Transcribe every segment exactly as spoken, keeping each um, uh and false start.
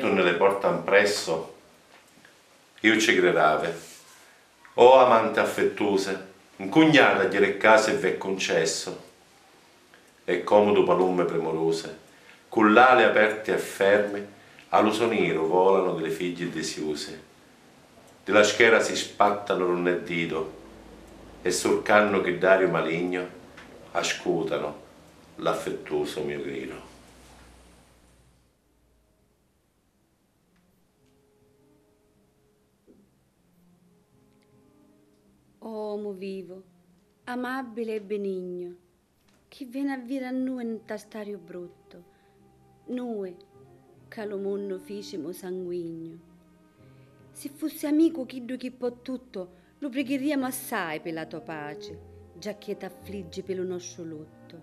Nni li porta 'mpressu, iu ci gridave: "Oh, amanti affettuse, 'ncugnate a jiri ccà si v'è cuncessu." E comu du' palummi primuruse, cu l'ali aperti e fermi, a lu so niru volanu di li figli disiusi. Di la schera si spattanu d'unn'è didu, e surcannu chidd'ariu malignu, ascutanu l'affettusu miu gridu. Omu vivu, amabili e binignu, chi veni a viri a nui nta st'ariu bruttu, nui ca lu munnu ficimu sanguignu. Si fussi amicu chiddu chi pò tuttu, lu prighirìamu assai pi la to paci, giacchì t'affliggi pi lu nostru luttu.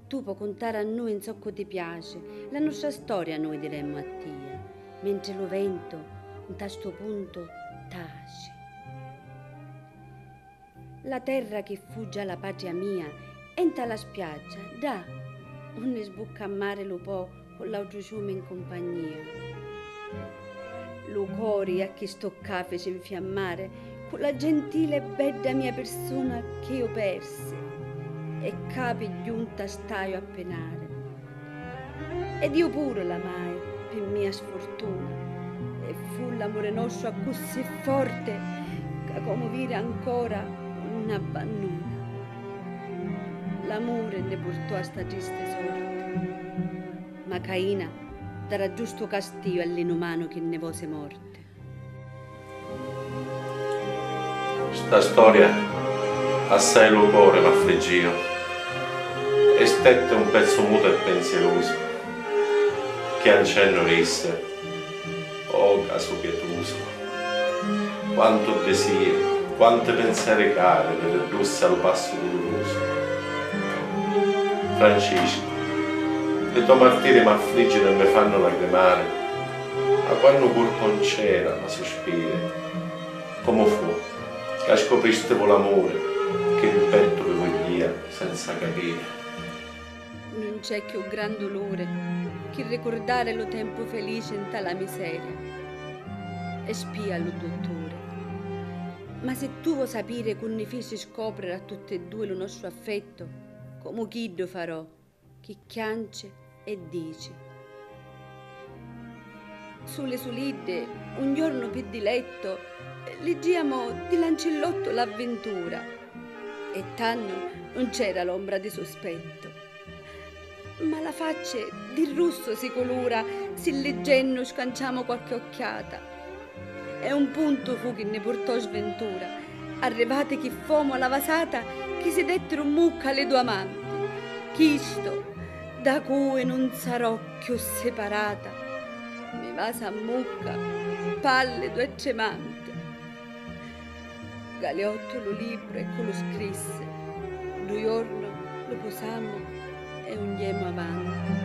Tu pò cuntari a nui 'n zoccu ti piaci, la nostra storia nui diremmu a tia, mentri lu ventu nta stu puntu taci. La terra chi fu già la patria mia è nta la spiaggia, ddà, unni sbucca a mari lu Po cu l'autru ciumi in cumpagnia. Lu cori a chistu ccà fici nfiammari cu la gentili e bedda mia pirsuna chi iu persi, e ccà pi giunta staiu a pinari. Ed iu puru l'amai pi mia sfurtuna, e fu l'amuri nostru accussì forti ca comu viri ancora unn'abbannuna. L'amuri nni purtò a sta tristi sorti, ma Caina darà giustu castiju a l'inumanu chi nni vosi morti. Sta storia assai lu cori m'affliggìu, e stetti un pezzu mutu e pensierusu, chiancennu dissi: "Oh, casu pietusu, quantu disìu, quanti pinseri cari mi riddussi a lu passu dulurusu. Franciscu, li to martiri m'affligginu e mi fannu lagrimari, ma quannu curpu 'un c'era, ma suspiri. Comu fu ca scopristivu l'amuri chi 'n pettu vi vuggìa senza capiri?" Nun c'è cchiù gran duluri chi ricurdari lu tempu felici nta la miseria. E spia a lu dutturi. Ma si tu vo sapiri cu nni fici scopriri a tutti e dui lu nostru affettu, comu chiddu farò chi chianci e dici: Suli suliddi, un jornu pi dilettu, liggìamu di l'ancillottu l'avvintura, e tannu nun c'era l'ombra di suspettu. Ma la facci di russu si culura, si liggennu scanciamu qualchi occhiata. E un puntu fu chi nni purtò sventura, arrivati chi fomu a la vasata chi si dettiru mmucca li du amanti. Chistu, da cui nun sarò cchiù siparata, mi vasa mmucca, pallidu e trimanti. Galiottu lu libru e cu lu scrissi, du jornu lu pusamu e unjemu avanti.